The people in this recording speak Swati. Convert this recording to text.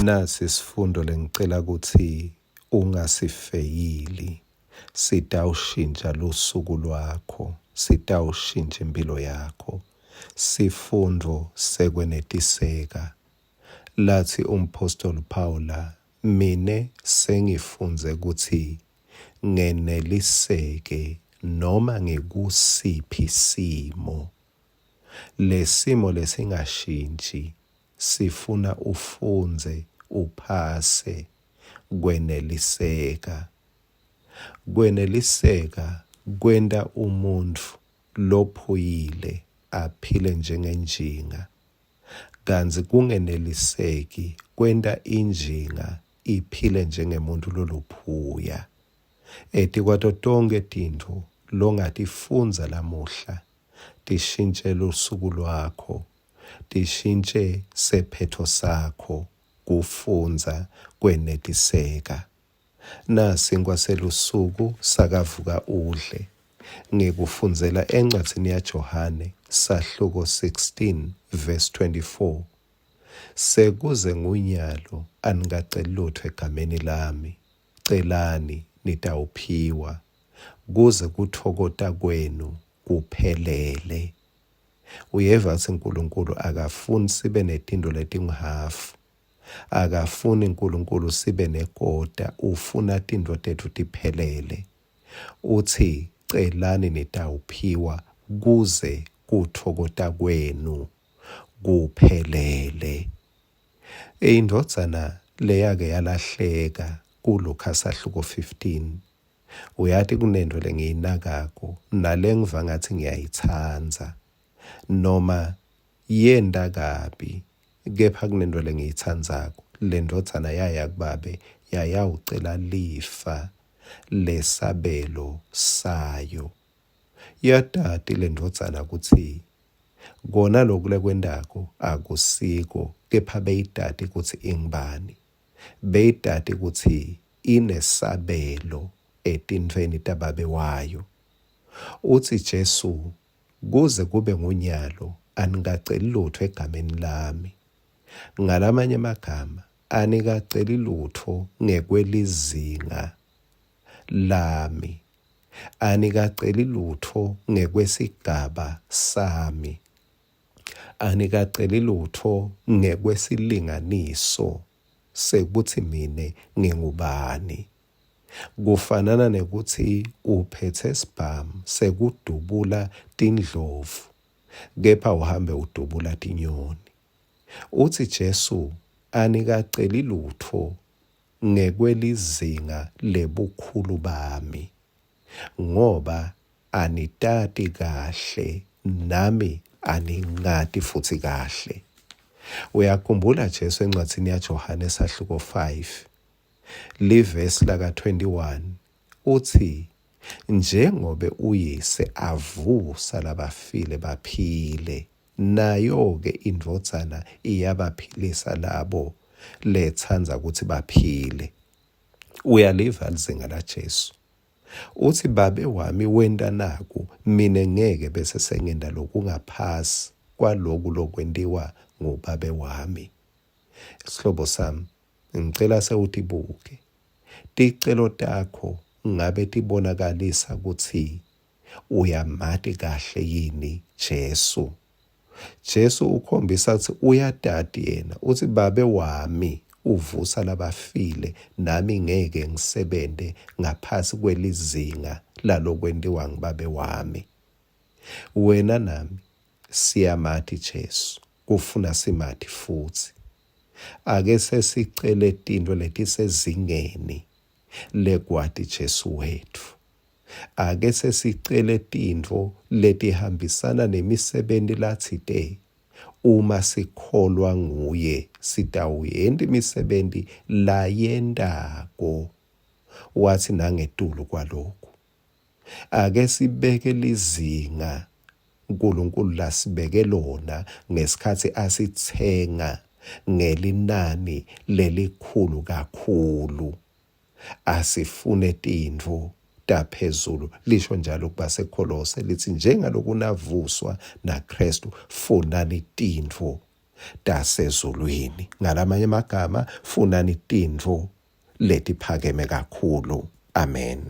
Nasi sifundo lengicela kutsi ungasifeyili, sitawushintsha lusuku lwakho, sitawushintsha imphilo yakho. Sifundvo sekwenetiseka. Latsi umphostoli Pawula, mine sengifundze kutsi ngeneliseke noma ngikusiphi simo. Lesimo lesingashintji sifuna ufundze uphase kweneliseka. Kweneliseka kwenta umuntfu lophuyile aphile njengenjinga, kantsi kungeneliseki kwenta injinga iphile njengemuntfu loluphuya. Etikwato tonkhe tintfo longatifundza lamuhla, tishintje lusuku lwakho, tishintje sephetho sakho, kufundza kwenetiseka. Nasinkwa selusuku sakavuka udle. Ngikufundzela encwadzini yaJohane sahluko 16 verse 24. Sekuze ngunyalo anikaceli lutfo egameni lami. Celani nitawuphiwa, kuze kutfokota kwenu kuphelele. Uyeva kutsi Nkulunkulu akafuni sibe netintfo letinguhhafu. Akafuni Nkulunkulu sibe nekota, ufuna tintfo tetfu tiphelele. Utsi, Celani nitawuphiwa, kuze kutfokota kwenu kuphelele. Indvodzana leyake yalahleka kuLukha sahluko 15. Uyati kunentfo lengiyinakako nalengiva ngatsi ngiyayitsandza. Noma yenta kabi kepha kunentfo lengiyitsandzako. Lendvodzana yaya kubabe yayawucela lifa lesabelo sayo. Yatati lendvodzana kutsi kona loku lekwentako akusiko kepha beyitati kutsi ingubani. Beyitati kutsi inesabelo etintfweni tababe wayo. Utsi Jesu, Kuze kube ngunyalo anikaceli lutfo egameni lami. Ngalamanye emagama, anikaceli lutfo ngekwelizinga lami. Anikaceli lutfo ngekwesigaba sami. Anikaceli lutfo ngekwesilinganiso sekutsi mine ngingubani. Kufanana nekutsi uphetse sibhamu sekudubula tindlovu kepha uhambe udubula tinyoni. Utsi Jesu anikaceli lutfo ngekwelizinga lebukhulu bami, ngoba anitati kahle nami aningati futsi kahle. Uyakhumbula Jesu encwadzini yaJohane sahluko 5 livesi laka-21 utsi, Njengobe uYise avusa labafile baphile, nayo-ke iNdvodzana iyabaphilisa labo letsandza kutsi baphile. Uyaliva lizinga laJesu. Utsi, Babe wami wenta naku, mine ngeke bese sengenta lokungaphasi kwaloku lokwentiwa ngubabe wami. Sihlobo sami, ngicela sewutibuke. Ticelo takho ngabe tibonakalisa kutsi uyamati kahle yini Jesu? Jesu ukhombisa kutsi uyatati yena. Utsi, Babe wami uvusa labafile, nami ngeke ngisebente ngaphasi kwelizinga lalokwentiwa ngubabe wami. Wena nami siyamati Jesu, kufuna simati futsi. Ake sesicele tintfo letisezingeni lekwati Jesu wetfu. Ake sesicele tintfo letihambisana nemisebenti latsite uma sikholwa nguye sitawuyenta imisebenti layentako watsi nangetulu kwaloku. Ake sibeke lizinga Nkulunkulu lasibeke lona ngesikhatsi asitsenga ngelinani lelikhulu kakhulu. Asifune tintfo taphezulu, lisho njalo kubaseKholose litsi njengaloku navuswa naKristu, funani tintfo. tasezulwini. Ngalamanye emagama, funani tintfo letiphakeme kakhulu. Amen.